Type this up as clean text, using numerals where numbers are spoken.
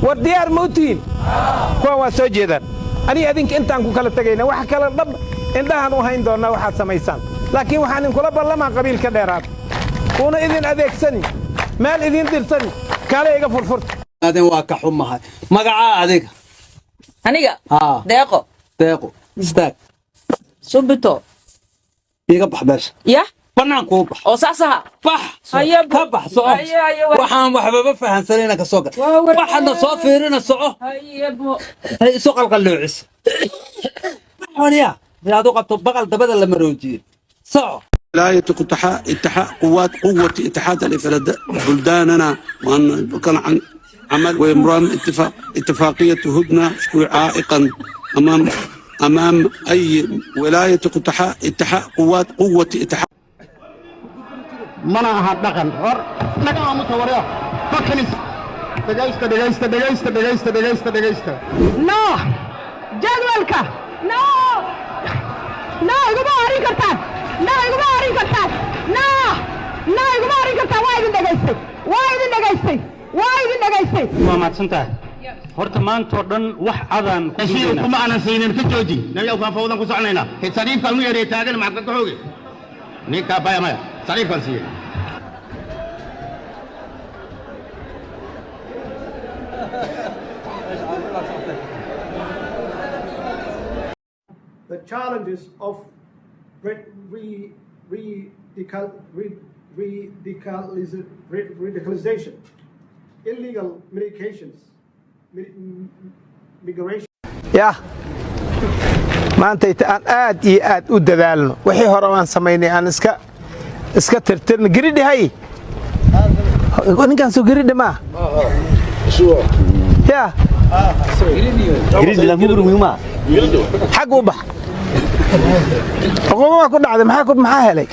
War diyaar ma u tihiin? Kuwan waa soo jeedaan. Aniga adinka intaan ku kala tegayna, wax kale dhab indhahaan u hayn doonnaa waxaad samaysaan, laakiin waxaan idinkula ballamaa qabiil ka dheeraada uuna idin adeegsani, meel idin dirsani, kaale iga furfurta. Adin waa ka xumahay. Magacaa adiga? Aniga? Haa. Deeqo. Deeqo, istaag. Subito. Iga bax meesha. Ya. Bannaankuu bax. Oo saas aha. Bax. Haye. Ka bax, soco. Haye, haye, Waxaan waxbaba fahansanayna ka soo gal. Waa war- Waxaadna soo fiirina, soco. Hayebo. Hay isu qalqalloocis warya aad u qabto baqal dabada la maroojiyey, soco. ولاية اتحاد قوات قوة اتحاد البلد بلداننا وأن كان عن عمل وإبرام اتفاقية هدنة عائقا أمام أي ولاية اتحاد قوات قوة اتحاد Mana aha dhaqan hor naga aamusa. Warya bakanis, dhegaysta, dhegaysta, dhegaysta, dhegaysta, dhegaysta, dhegaysta. No, jadwalka no, no, iguma harin kartaan. No, iguma harin kartaan. No, no, iguma harin kartaan. Waa idin dhegaystay, waa idin dhegaystay, waa idin dhegaystay. Waa mahadsan tahay. Horta maanta oo dhan wax cadaan ku Heshiis duubaynaa. Kuma aanan siinin, ka jooji. Nabi awkaan fawdan ku soconaynaa. Sariifkaan u yeedhay taagan maxaa ka xooge ninkaa baya maya sariifkaan siiyey. The challenges of re, re, radical, re, radicalization, illegal medications, migration. Yah, maantayta aan aad iyo aad u dadaalno. Wixii hore aan samaynay aan iska tirtirno. Giridhi hay, ninkaan soo giridhi maa ya xag u bax. Xuquuqaa ku dhacday, maxaa helay?